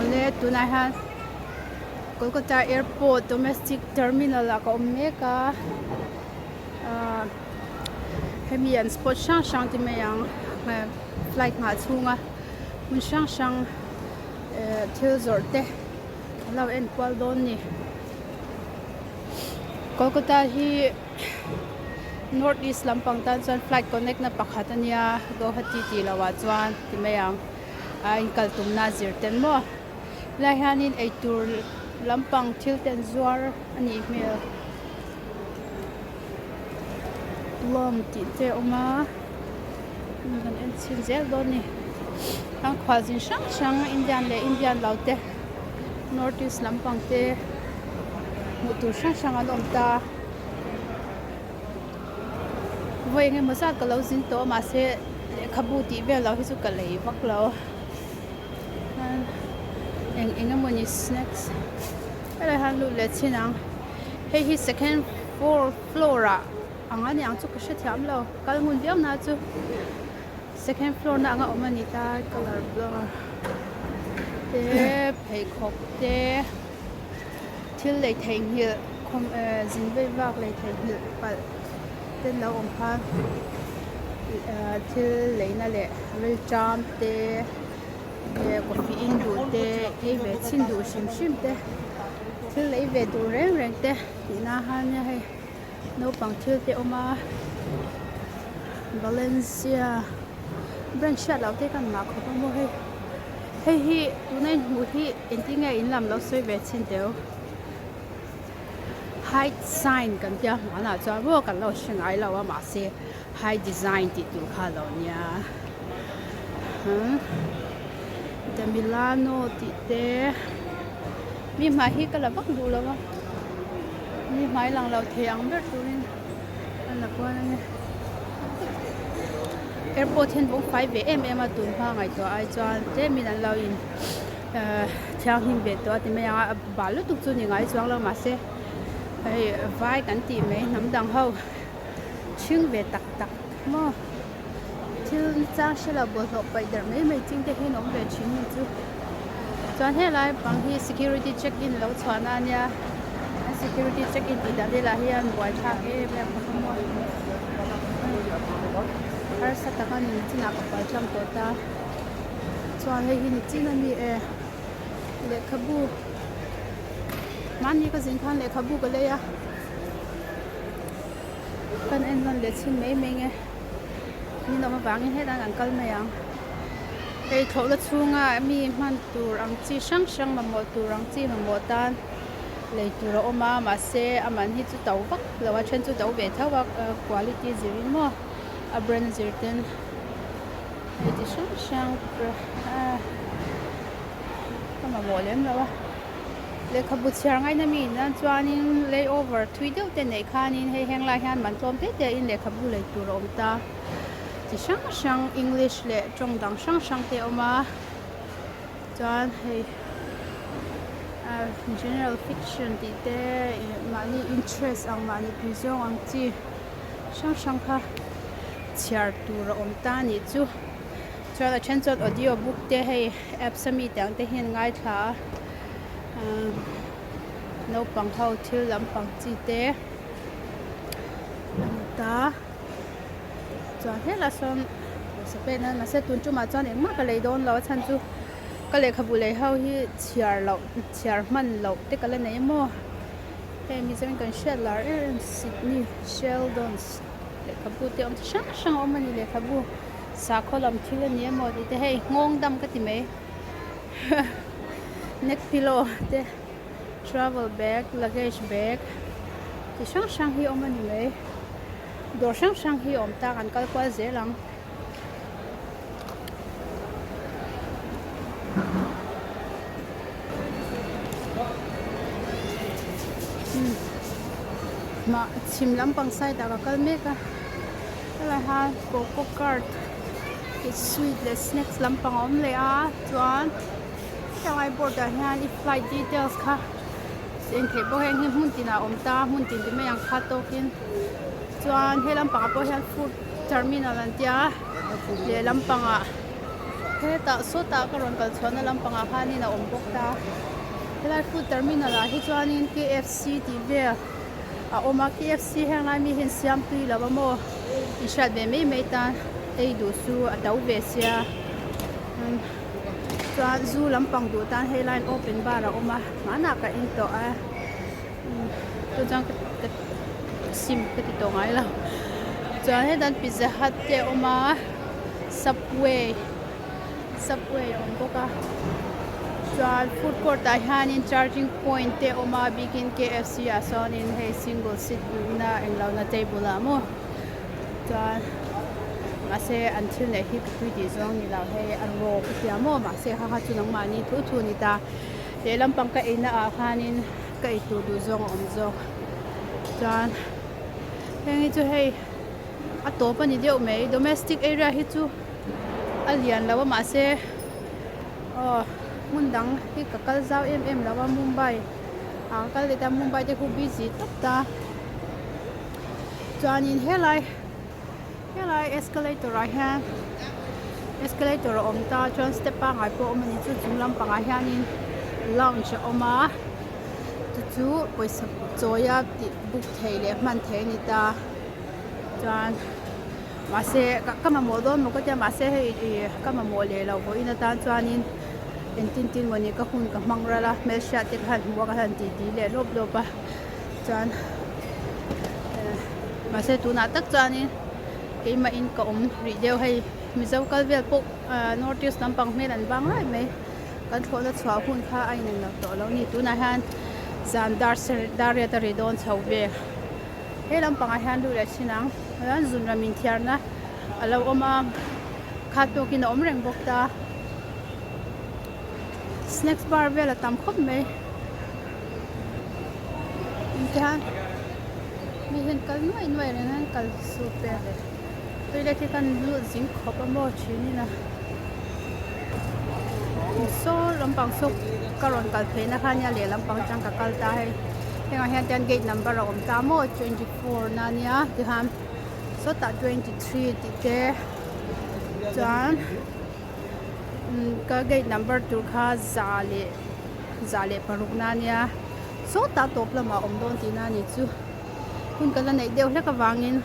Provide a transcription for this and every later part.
Awle tunah hian Kolkata airport domestic terminal ah ka awm mek a ahh hemi an spot hrang hrang te mai ang flight nghah chhunga hmun hrang hrang ehh thil zawrh te an lo en kual dawn a ni Kolkata hi North east lampang tan chuan flight connect na pakhat a nia Guwahati tih loh ah chuan ti mai ang a inkal tumna a zir tel maw helai hianin eitur lampang thil te an zuar a nih hmel lawm tih te a awm a kan en chhin zel dawn a ni an khualzin hrang hrang Indian leh Indian lo te North east lampang te hmuh tur hrang hrang an awm ta. Vawi eng emaw zat ka lo zin tawh a mahse lehkhabu tih vel loh hi chu ka lei vak lo eng eng emawni snacks helai hian lut leh chin ang hei hi second floor floor ah ang a niang chu ka hrethiam lo kal ngun viau na chu second floor na anga awm a ni ta colour blur te pheikhawk te. Thil lei theihnghilh khawm eh zin vei vak lei theihnghilh palh te an lo awm khan ah thil leina leh rilṭam te leh coffee in duh te ei ve chhin duh hrim hrim te thil lei ve duh reng reng te tihna khan nia hei naupang thil te awm a Valencia brand hriat loh te kha an mah khawp a maw hei. Hei hi tuna in hmuh hi engtin nge in lam lo sawi ve chhin teu height sign kan tia hmanah chuan maw kan lo hre ngai lo a mahse height design tih tur kha a lo nia the milano tih te mi hmai hi ka la vak duh lo a mi hmai lang lo thei ang ber turin a la kual a ni. Airport hian bawng fai ve em em a tun hma ngaihtuah ai chuan tlemin an lo in ehh thianghlim ve tawh a ti mai ang a a bal lutuk chu ni ngai chuang lo mahse hei vai kan tih mai hnam dang ho ṭhing ve tak tak maw thil chang hre lo bawlhhlawh paih darh mai mai ching te hi an awm ve ṭhin ni chu chuan helai pang hi security check in lo chhuahna a nia. A security check in tih dan velah hian buaithlak em em khawp a maw harsa tak a ni chinah ka pal tlang tawh ta chuan hei hi ni chin a ni e lehkhabu mahni ka zin khan lehkhabu ka lei a kan en nawn leh chhin mai mai nge min awm avangin hetah an kal mai ang hei thlawhna chhunga mi hman tur ang chi hrang hrang mamawh tur ang chi mamawh tan. Lei tur a awm a mahse a man hi chu to vak lo a then chu to ve tho a quality zirin maw a brand zir ten hei chi hrang hrang ka mamawh lem lo a lehkhabu chhiar ngaina mi in nan chuanin layover thui deuh te neih khanin hei heng lai hian man tlawm te te in lehkhabu lei tur a awm ta chi hrang hrang english leh tawng dang hrang hrang te a awm a. Chuan hei ah general fiction tih te ih mahni interest ang mahni tui zawng ang chi hrang hrang kha chhiar tur a awm ta a nih chu. Chuan a then chuan audio book te hei apps ami te ang te hian ngaithla a ah naupang ho thil lampang chi te a ni ta. Chuan helai sawn pawisa pek nan mahse tun tumah chuan engmah ka lei dawn lo a chhan chu ka lehkhabu lei ho hi chhiar loh chhiar hman loh te ka la nei maw hei mizoin kan hriat lar em em Sydney Sheldons lehkhabu te awm chi hrang hrang a awm a ni lehkhabu sakhaw lam thil a ni emaw tih te hei nghawng dam ka ti mai neck pillow te travel bag luggage bag chi hrang hrang hi a awm a ni mai. Dawr hrang hrang hi a awm ta kan kal kual zel ang. Mah chhim lampang side ah ka kal mek a helai hian coco cart sweet leh snacks lampang a awm leh a chuan helai board ah hian i flight details kha Eng theih pawh heng hi hmun tinah a awm ta hmun tin ti mai ang kha tawkin chuan he lampangah pawh hian food terminal an tia leh lampangah. Hetah sawtah ka rawn kal chhuahna lampangah khanin a awm bawk ta. Helai food terminal ah hi chuanin KFC tih vel a awm a, KFC heng lai mi hian siam tui lo a maw in hriat ve mai mai tan ei duh chu a to ve sia chuan zu lampang duh tan hei laiin open bar a awm a hmanah ka en tawh a chu chuan ka sim ka ti tawh ngai lo chuan hetan pizza hut te a awm a subway subway a awm bawk a chuan food court ah hianin charging point te a awm a bikin K F C ah sawnin hei single seat na englo na table ah maw chuan mahse an thil neih hi ka tui tih zawng ni lo hei a raw ka tia maw mahse kha kha chu nangmahni thu thu a ni ta lehlam pang ka ei na ah khanin ka ei tur duh zawng a awm zawk chuan heng hi chu hei a tawp a ni deuh mai domestic area hi chu a lian lo a mahse aw hmun dang hi ka kal zau em em lo a mumbai ah ka kal leh ta mumbai te khu busy tawp ta chuanin helai helai escalator ah hian escalator a awm ta chuan step pangai pawh a awm a ni chu chung lampangah hianin lounge a awm a chu chu pawisa chawia tih book theih leh hman theih a ni ta chuan mahse ka mamawh dawn maw ka tia mahse hei ih ka mamawh leh loh vawiin atan chuanin engtin tin mawni ka hun ka hmang ral a hmelhriat te khan hmuh a ka han titi leh lawp lawp a chuan mahse tunah tak chuanin keimahin ka awm rih deuh hei mizo kal vel pawh ah north east lampang hmel an vang raih mai kan thlawhna chhuah hun kha a inang lo tawh lo a ni tunah hian zan dar sarih dar riat a ri dawn chho vel he lampangah hian lut leh thin ang chuan zunram inthiarna a lo awm a khat tawkin a awm reng bawk ta snacks bar vel a tam khawp mai tihian mi hian kal nuai nuai reng a kal suh vel toilet hi kan lut zing khawp a maw thin in a saw lampang saw ka rawn kal phei na kha nia lehlam pang atang ka kal ta hei hengah hian tian gate number a awm ta maw 24 na nia tihian sawtah 23 tih te chuan ka gate number tur kha za leh za leh paruk na nia sawtah tawp lamah a awm dawn tihna a ni chu hun ka la neih deuh hlek avangin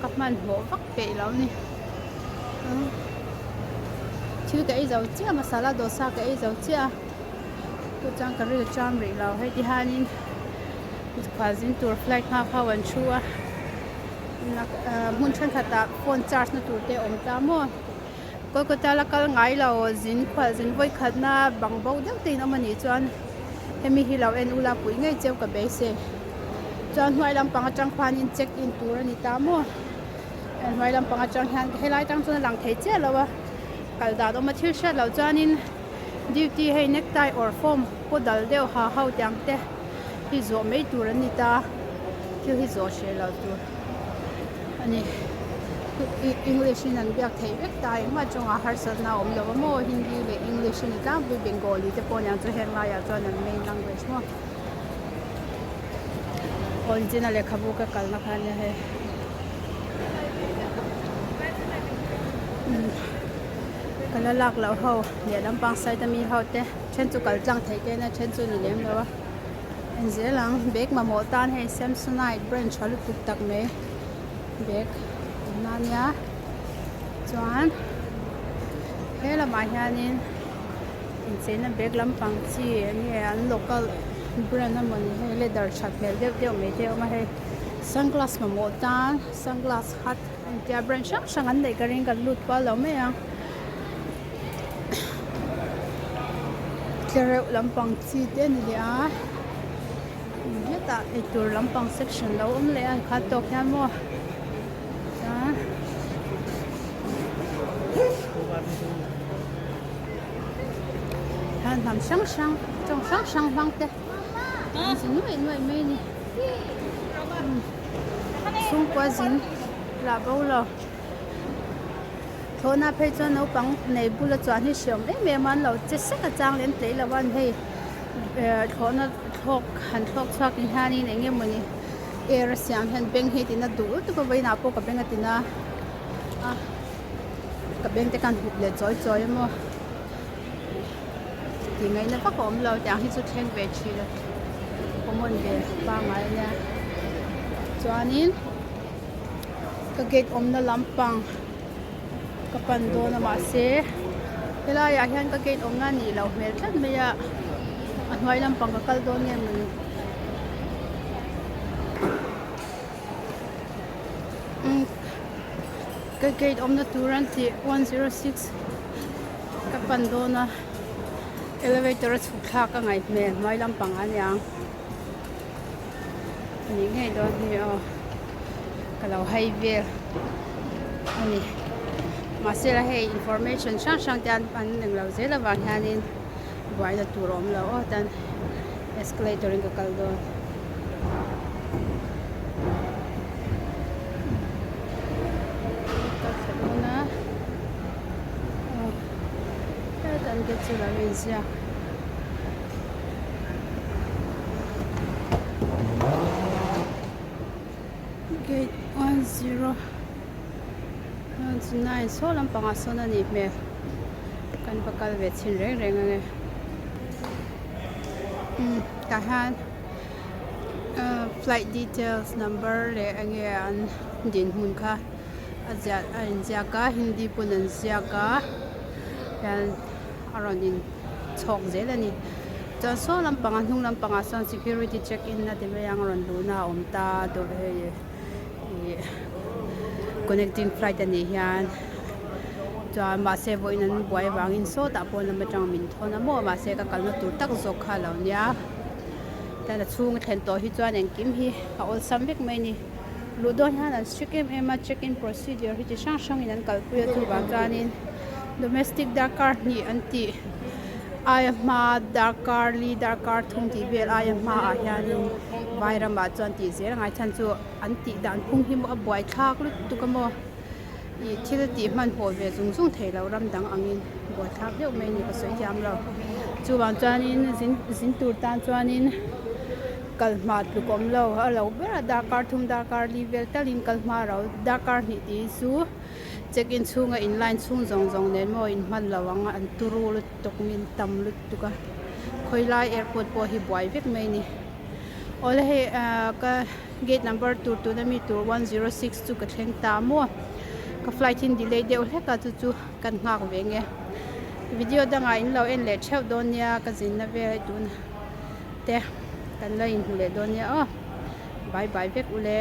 ka hmanhmawh vak peih lo a ni thil ka ei zo chiah masala dosa ka ei zo chiah a chu chuan ka ril ṭam rih lo hei ti hianin khualzin tur flight nghak ho an thu a hmun thenkhatah phone charge na tur te a awm ta maw Kolkata la kal ngai lo zin khualzin vawikhatna bang bo deuh te in awm a nih chuan hemi hi lo en ula pui ngei cheu ka beisei chuan hnuai lampang atang khuanin check in tur a ni ta maw hnuai lampang atang hian helai tang chuan a lang thei chiah lo a kal dan awm a thil hriat loh chuanin duty hei necktie awrh form paw dal deuh ha ho tiang te hi zawh mai tur an ni ta thil hi zawh hreh loh tur a ni English in an biak theih vek ta engmah chungah harsatna a awm lo a maw Hindi leh English a ni tlangpui Bengali te pawh aniang chu heng laiah chuan an main language maw aw inchina lehkhabu ka kalna kha ania hei ka la lak loh ho lehlam pang side ami ho te then chu kal tlang theih te ania then chu ni lem lo a. En zel ang bag mamawh tan hei samsonite brand tha lutuk tak mai bag awmna ania chuan he lamah hianin incheina bag lampang chi enge an local brand emawni hei leather that hmel deuh deuh mai te a awm a hei sunglass mamawh tan sunglass hut engtia brand hrang hrang an neih ka ring kan lut kual lo mai ang. Tlereuh lampang chi te a ni leh a hetah eitur lampang section lo awm leh a kha tawk hian maw chuan hian hnam hrang hrang tawng hrang hrang hmang te an zi nuaih nuaih mai a ni chhungkua zin lah bo lo. Thlawhna phei chuan naupang nei bula chuan hi hreawm em em a an lo che sek a chang leh an tlei lo a hei eh thlawhna thlawk han thlawk chhuak in hianin eng emawni air a siam hian beng hi a tina duh lutuk a vawiinah pawh ka beng a tina a. Ka beng te khan hup leh chawi chawi a maw tih ngaihna vak a awm lo tiang hi chu thleng ve thin a common ve pangngai a nia chuanin ka gate awmna lampang ka pan dawn a mahse helaiah hian ka gate awmna a nih loh hmel tlat mai a a hnuai lampang ka kal dawn nge mawni. Ka gate awmna tur an tih 106 ka pan dawn a elevator a chhuk thlak a ngaih hmel hnuai lampang a niang a nih ngei dawn hi aw ka lo hai vel a ni mahse la hei information hrang hrang te an an englo zel avang hianin buaina tur a awm lo aw tan escalator in ka kal dawn. Kal thla dawn a aw hetan te chu lo inziak. Gate 10 9 saw lampangah sawn a nih hmel kan va kal ve chhin reng reng ange umm tah hian ahh flight details number leh enge an dinhmun kha a ziah a inziak a hindi pawn an ziak a hian a rawn in chhawk zel a ni chuan saw lampang a hnung lampangah sawn security check in a ti mai ang rawn luhna a awm ta dawh hei ih connecting flight a nih hian chuan mahse vawiin an buai avangin sawtah pawh lam atang min thawn a maw mahse ka kalna tur tak zawk kha a lo nia chuan a chhung a thlen tawh hi chuan engkim hi a awlsam vek mai a ni luh dawn hian an strict em em a check in procedure hi chi hrang hrangin an kalpui a chuvang chuanin domestic darkar hnih an tih aia hma darkar li darkar thum tih vel aia hmaah hianin vai ramah chuan tih zel a ngai chhan chu an tih dan phung hi maw a buai thlak lutuk a maw ih thil tih hmanhmawh ve zung zung thei lo ram dang angin buai thlak deuh mai a ni ka sawi thiam lo chuvang chuanin zin zin tur tan chuanin kal hma tluk awm lo a lo ber a darkar thum darkar li vel talin kal hma ro darkar hnih tih hi chu. Check in chhunga in line chhung zawng zawng nen maw in hman lo ang a an turu lutuk min tam lutuk a khawilai airport pawh hi buai vek mai a ni awle hei ahh ka gate number tur tuna mi tur 106 chu ka thleng ta maw ka flight hi an delay deuh hlek a chu chu kan nghak ve nge video dangah in lo en leh theuh dawn nia ka zinna vel hei tuna te kan la inhmu leh dawn nia aw bye bye vek ule.